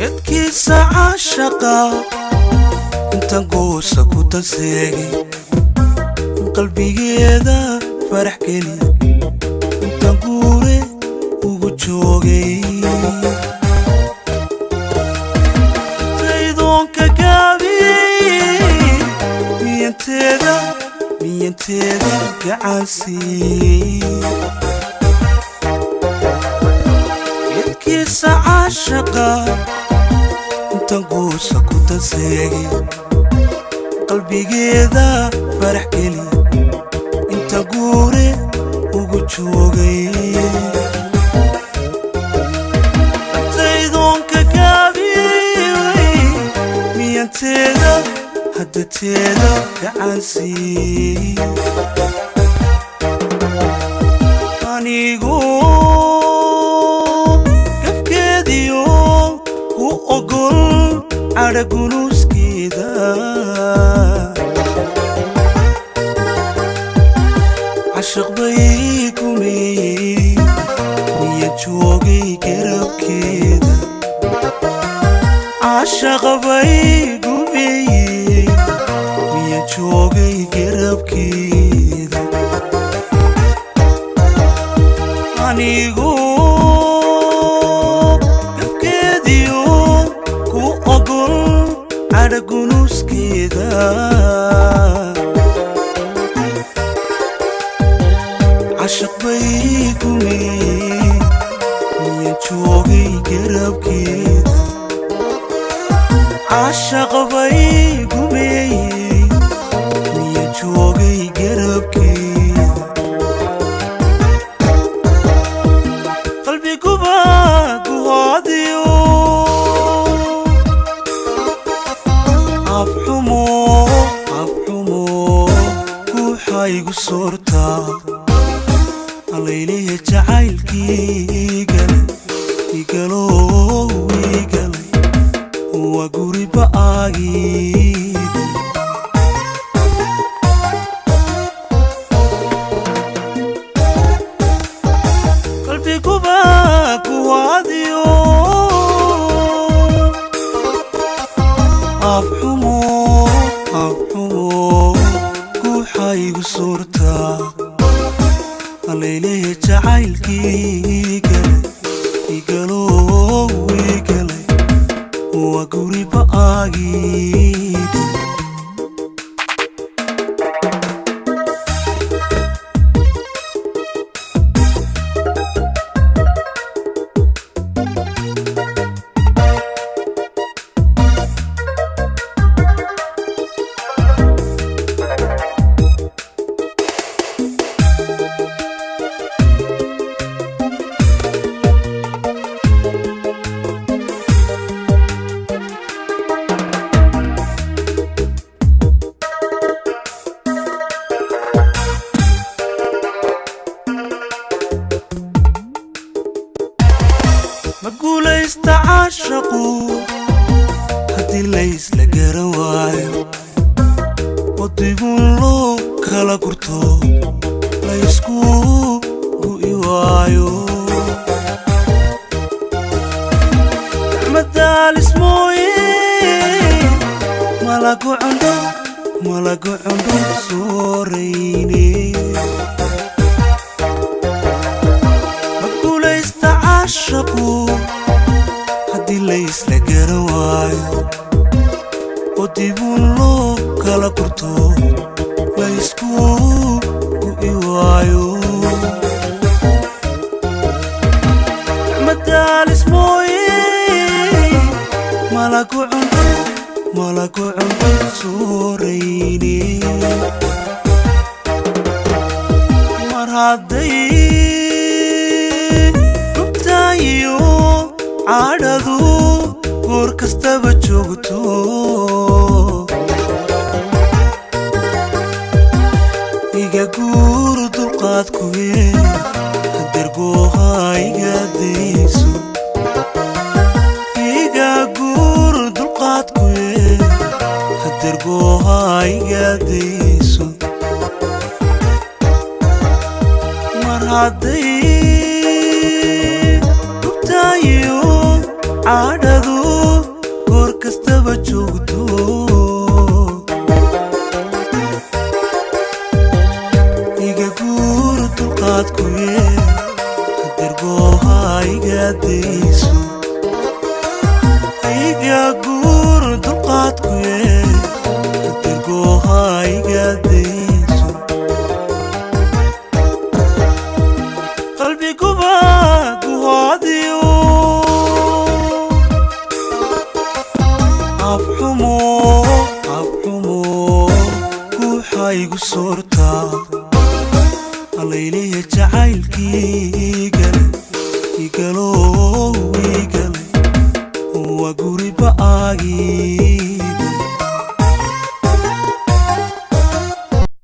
Gedkiisa caashaqa intan goosa ku tanseegay, qalbigeeda farax geli intan guure ugu joogay. Taydoonka gaabiyey miyanteeda, miyanteeda gacansiiyey. Gedkiisa caashaqa intan goosa ku tanseegay, qalbigeeda farax geli inta guure ugu joogay. Taydoonka gaabiyey miyanteeda, haddateeda gacansiiyey. Anigu gafkeediyo ku ogol cadhagunuuskeeda, cashiq bay gumeeyey miya joogay garabkeeda. Cashaqa bay gumeeyey miya joogay garabkeeda. Anigu gafkeediyo ku ogol cadhagunuuskeeda, cashiq bay gumeeyey miya joogay garabkeeda. Cashaqa bay gumeeyey miya joogay garabkeeda. Qalbiguba guhaadiyo afxumo, afxumo guuxaygu soortaa. Alayliya jacaylkii galay igalow igalay, waa guri ba'aagii. Qalbiguba kuwaadiyo afxumo, afxumo guuxaygu suurtaa. Alayliya jacaylkii galay igalow igalay, waa guri ba'aagii. Ma guulaysta caashaqu haddii laysla garan waayo, oo dibun loo kala gurto, laysku gu'i waayo? Madaalis mooye malagu cundho, malagu cundho soorayne. Ma guulaysta caashaqu haddii laysla garan waayo, oo dibun loo kala gurto, laysku gu'i waayo? Madaalis mooye malagu cundho, malagu cundho soorayne. Mar hadday gubtaayo cadhadu goor kastaba joogto, iga guur dulqaadkuye, hadergooha iga dayso. Iga guur dulqaadkuye, hadergooha iga dayso. Mar hadday gubtaayo cadhadu Kastaba joogto, iga guur dulqaadkuye, dergooha iga dayso. Iga guur dulqaadkuye, dergooha iga dayso. Qalbiguba guhaadiyo afxumo, afxumo guuxa igu soortaa. Allayliya jacaylkii gale igalow igalay, waa guri ba'aagiida.